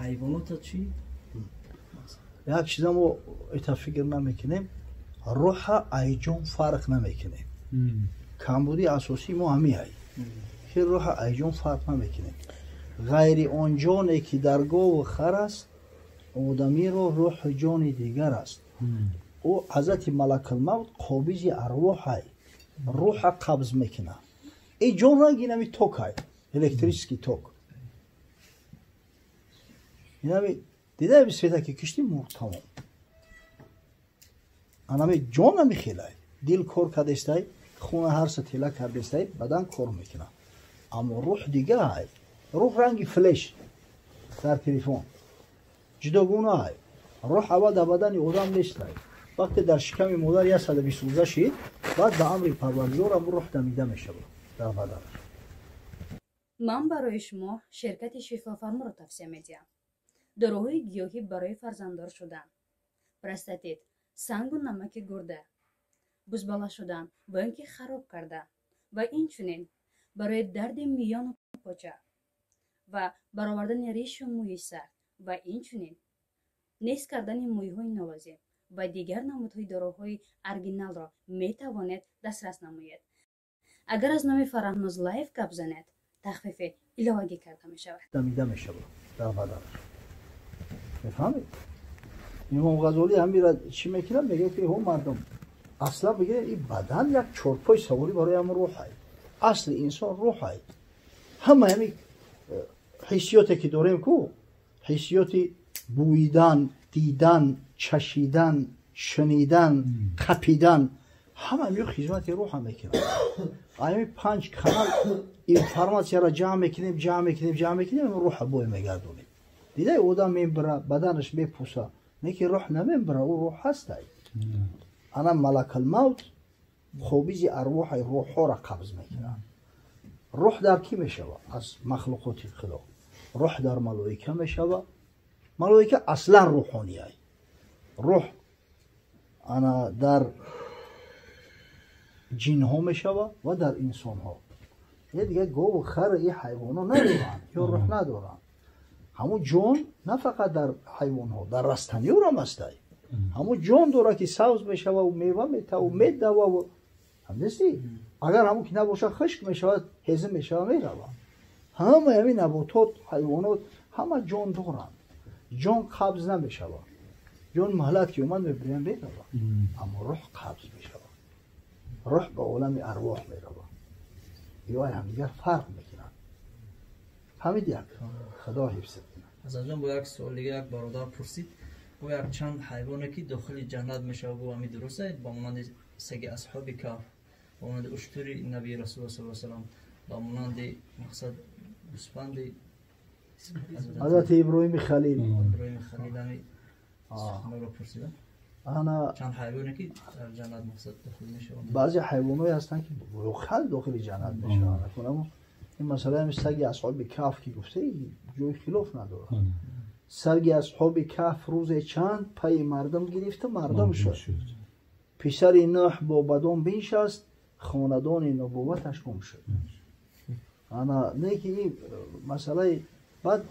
Ҳайвонота чӣ? Як чиза мо ита фикр намекунем, рӯҳа айҷон фарқ намекунем. Камбудии асосии мо ҳамиай, ки рӯҳа айҷон фарқ намекунем. Ғайри он ҷоне ки дар гову хар аст, одамиро рӯҳу ҷони дигар аст. Ӯ ҳазрати Малакулмавт қобизи арвоҳай, рӯҳа қабз мекунад. Ин ҷон ранги инами токай, электрический ток. Инами дидаи света ки кишти, мурд, тамом. Анами ҷон ами хелай, дил кор кардестай, хуна ҳарса тела кардестай, бадан кор мекунад. Аммо рӯҳ дигаай. Рӯҳ ранги флеш дар телефон ҷудогунаай. Рӯҳ аввал дар бадани одам нестай. Вақте дар шиками модар 120 рӯза шид, баъд ба амри Парвардигор ам рӯҳ дамида мешавад дар баданаш. Ман барои шумо ширкати Шифофарморо тавсия медиҳам. Доруҳои гиёҳӣ барои фарзанддор шудан, простатит, сангу намаки гурда, бузбала шудан ва ин ки хароб карда ва инчунин барои дарди миёну поча ва баровардани решу мӯи сар ва инчунин нест кардани мӯйҳои нолозим ва дигар намудҳои доруҳои оригиналро метавонед дастрас намоед. Агар аз номи Фараҳноз Лайв гап занед, тахфифи иловагӣ карда мешавад. Дамида мешавад дар баданаш, мефаҳмед? Имом Ғазолӣ ҳамира чӣ мекунад? Мегӯяд, ки ҳо мардум, аслан бигиред, ин бадан як чорпои саворӣ барои ҳамн рӯҳай. Асли инсон рӯҳай. Ҳама ҳами ҳиссиёте ки дорем ку, ҳиссиёти бӯидан, дидан, чашидан, шунидан, қапидан, ҳама ҳамиё хизмати рӯҳа мекунад. Ами панҷ канал информатсияро ҷамъ мекунем, ҷамъ мекунем, ҷамъ мекунем, рӯҳа бой мегардонем. Дидай, одам мебира, баданаш мепуса, не ки рӯҳ намебира, ӯ рӯҳ ҳастай. Ана Малакалмавт қобизи арвоҳаи, рӯҳҳоро қабз мекунад. Рӯҳ дар кӣ мешавад аз махлуқоти Худо? Рӯҳ дар малоика мешавад. Малоика аслан рӯҳонияй. Рӯҳ ана дар ҷинҳо мешавад ва дар инсонҳо. Е дига гову хар, и ҳайвонҳо надоранд ё рӯҳ надоранд. Ҳамун ҷон на фақат дар ҳайвонҳо, дар растаниёрам ҳастай. Ҳамун ҷон дорад, ки сабз мешававу мева метаву медававу ҳамдести. Агар ҳамун ки набошад, хушк мешавад, ҳезим мешавад, меравад. Ҳамаи ҳамин наботот, ҳайвонот ҳама ҷон доранд. Ҷон қабз намешавад. Ҷон муҳлат ки омад, мебирем, меравад. Аммо рӯҳ қабз мешавад, рӯҳ ба олами арвоҳ меравад. Ё ҳамдигар фарқ мекунанд. Фаҳмид? Як Худо ҳифзат кунад. Ҳасанҷон, бо як суол дига як бародар пурсид, бо як чанд ҳайвоне ки дохили ҷаннат мешавад, гу ами дуруст аст? Ба монанди саги асҳоби Каҳф, ба монанди уштури наби Расулулло саллаллоҳу алайҳи васаллам, ба монанди мақсад гӯспанди ҳазрати Иброҳими Халил. Иброҳими Халил, ами суханро пурсидам. Ана чанд ҳайвоне ки дар ҷаннат мақсад дохил мешаванд. Баъзе ҳайвонҳое ҳастанд, ки воқеан дохили ҷаннат мешаванд. Акунаму ин масъала, ҳами саги асҳоби Каҳф ки гуфта, ҷои хилоф надорад. Саги асҳоби Каҳф рӯзе чанд пайи мардум гирифта, мардум шуд. Писари Нӯҳ бо бадон биншаст, хонадони нубувваташ гум шуд. Ана не ки ин масъалаи баъд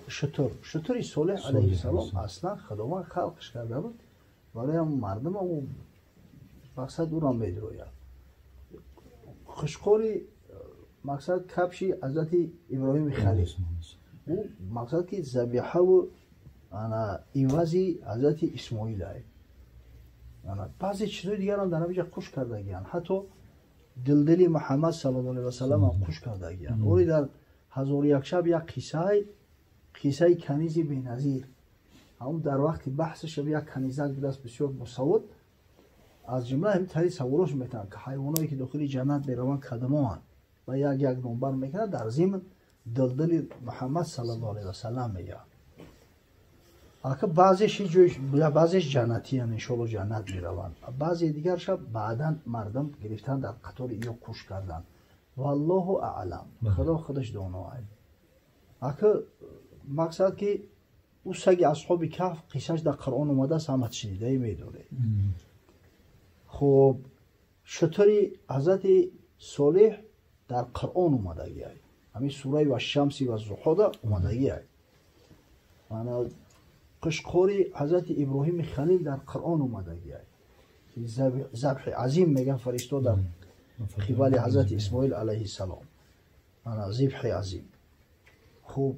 шутури Солеҳ алайҳиссалом аслан Худованд халқш карда буд барои ҳам мардум, ӯ мақсад ӯро медрояд. Хушқори мақсад кабши ҳазрати Иброҳими Халил, ӯ мақсад ки забиҳаву ана ивази ҳазрати Исмоил ай. Ана баъзе чизои дигарам дар ҳамиҷа қуш кардагиянд. Ҳатто дилдили Муҳаммад саллаллоҳу алайҳи васаллам ҳам қуш кардагиянд. Оре, дар «Ҳазору як шаб» як қиссаи, қиссаи канизи беназир. Ҳамун дар вақти баҳси шаб як канизак будааст, бисёр босавод. Аз ҷумла ҳамин тари саволош метаванд, ки ҳайвоное ки дохили ҷаннат мераванд кадомоанд, ва як як номбар мекунад. Дар зимн дилдили Муҳаммад саллаллоҳу алайҳи васаллам мегӯяд. Ака, баъзеш баъзеш ҷаннатиян, иншоалло ҷаннат мераванд, баъзе дигарша баъдан мардум гирифтан, дар қатори ё куш карданд. Валлоҳу аълам, Худо худаш доно. Ака, мақсад ки ӯ саги асҳоби Каҳф қиссаш дар Қуръон омадааст, ҳама шунидае медоред. Хуб, шутури ҳазрати Солеҳ дар Қуръон омадагиай, ҳамин сураи «Вашшамси ва зуҳода» омадагиай. Ана қишқори ҳазрати Иброҳими Халил дар Қуръон омадагиай. Забҳи азим меган фаристода қибали ҳазрати Исмоил алайҳиссалом. Ана зибҳи азим. Хуб,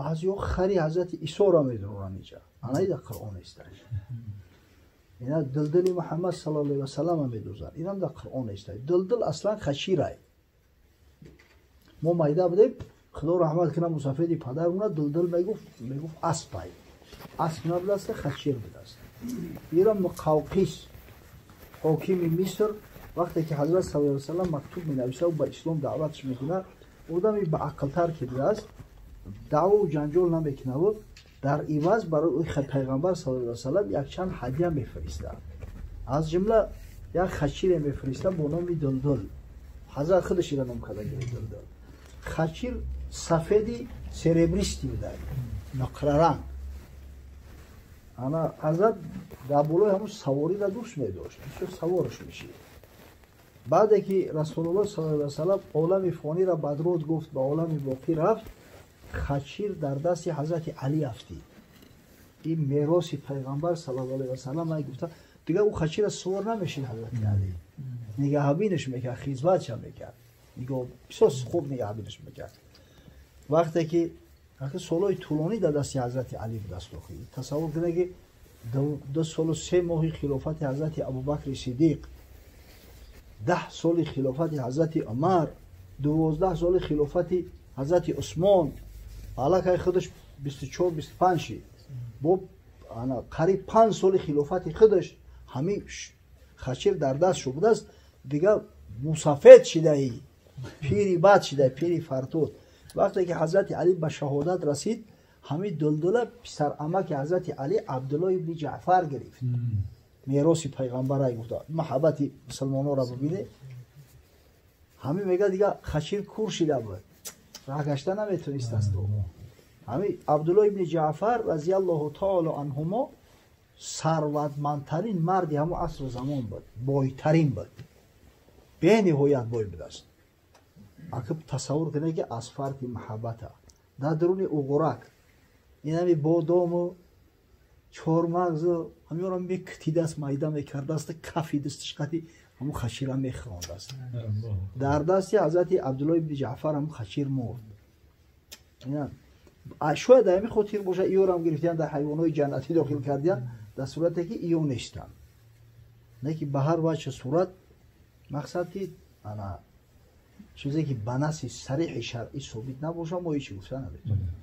баъзеҳо хари ҳазрати Исоро медуранд инҷа. Ана дар Қуръон нест. Ина дилдили Муҳаммад саллаллоҳу алайҳи васаллам медузанд. Инам дар Қуръон нест. Дилдил аслан хаширай. Мо майда будем, Худо раҳмат кунад мусафиди падарамона дилдил мегуфт аспай. Асп набудаст, хашир будаст. Ира Муқавқис, ҳокими Миср, вақте ки ҳазрат саллаллоҳу алайҳи васаллам мактуб менависад ба ислом даъватш мекунад, одами ба ақлтар ки будааст, даъву ҷанҷол намекунаву дар иваз барои пайғамбар саллаллоҳу алайҳи васаллам якчанд ҳадия мефиристад. Аз ҷумла як хачире мефиристад бо номи Дулдул. Ҳазрат худаш ира ном карда гирифт Дулдул. Хачир сафеди серебристӣ буда, нуқраранг. Ана ҳазрат дар болои ҳамун савориро дӯст медошт, бисёр савораш мешид. Баъде ки Расулуллоҳ саллаллоҳу алайҳи васаллам олами фониро бадруд гуфт, ба олами боқӣ рафт, хачир дар дасти ҳазрати Алӣ афтид. Ин мероси пайғамбар саллаллоҳу алайҳи васаллам гуфта, дигар ӯ хачира сувор намешид ҳазрати Алӣ. Нигаҳбинаш мекард, хизматша мекард. Нигоҳ бисёр хуб нигаҳбинаш мекард. Вақте ки солҳои тӯлонӣ дар дасти ҳазрати Алӣ будаст, тасаввур кунед ки 2 солу 3 моҳи хилофати ҳазрати Абубакри Сиддиқ, 10 соли хилофати ҳазрати Умар, 12 соли хилофати ҳазрати Усмон, аллакай худаш 24-25 шид. Бо қариб 5 соли хилофати худаш ҳамин хачир дар даст шуд будааст, дигар мусафед шидаи, пири бад шидаи, пири фартуд. Вақте ки ҳазрати Алӣ ба шаҳодат расид, ҳамин дулдула писарамаки ҳазрати Алӣ Абдуллоҳ ибни Ҷаъфар гирифт. Мероси пайғамбарай гуфта, маҳаббати мусулмононро бибине. Ҳамин мега дигар хачир кур шида буд, роҳ гашта наметонист аст. Ҳамин Абдуллоҳ ибни Ҷаъфар разияллоҳу таоло анҳумо сарватмандтарин марди ҳамон асру замон буд, бойтарин буд, бениҳоят бой будааст. Ака тасаввур кунед ки аз фарти маҳаббата дар даруни уғурак инами бодому чормағзу ҳаминро мекутидааст, майда мекардааст, кафи дасташ қати ҳамун хачира мехӯрондааст. Дар дасти ҳазрати Абдуллоҳ ибни Ҷаъфар ҳамун хачир мурд. Шояд дар ҳамин хотир бошад иёрам гирифтиян, дар ҳайвонҳои ҷаннатӣ дохил кардиян, дар сурате ки иё нестанд. Не ки ба ҳар ваҷҳ сурат мақсад ки ана чизе ки ба наси сариҳи шаръӣ собит набошад, мо ҳеҷ гуфта наметавонем.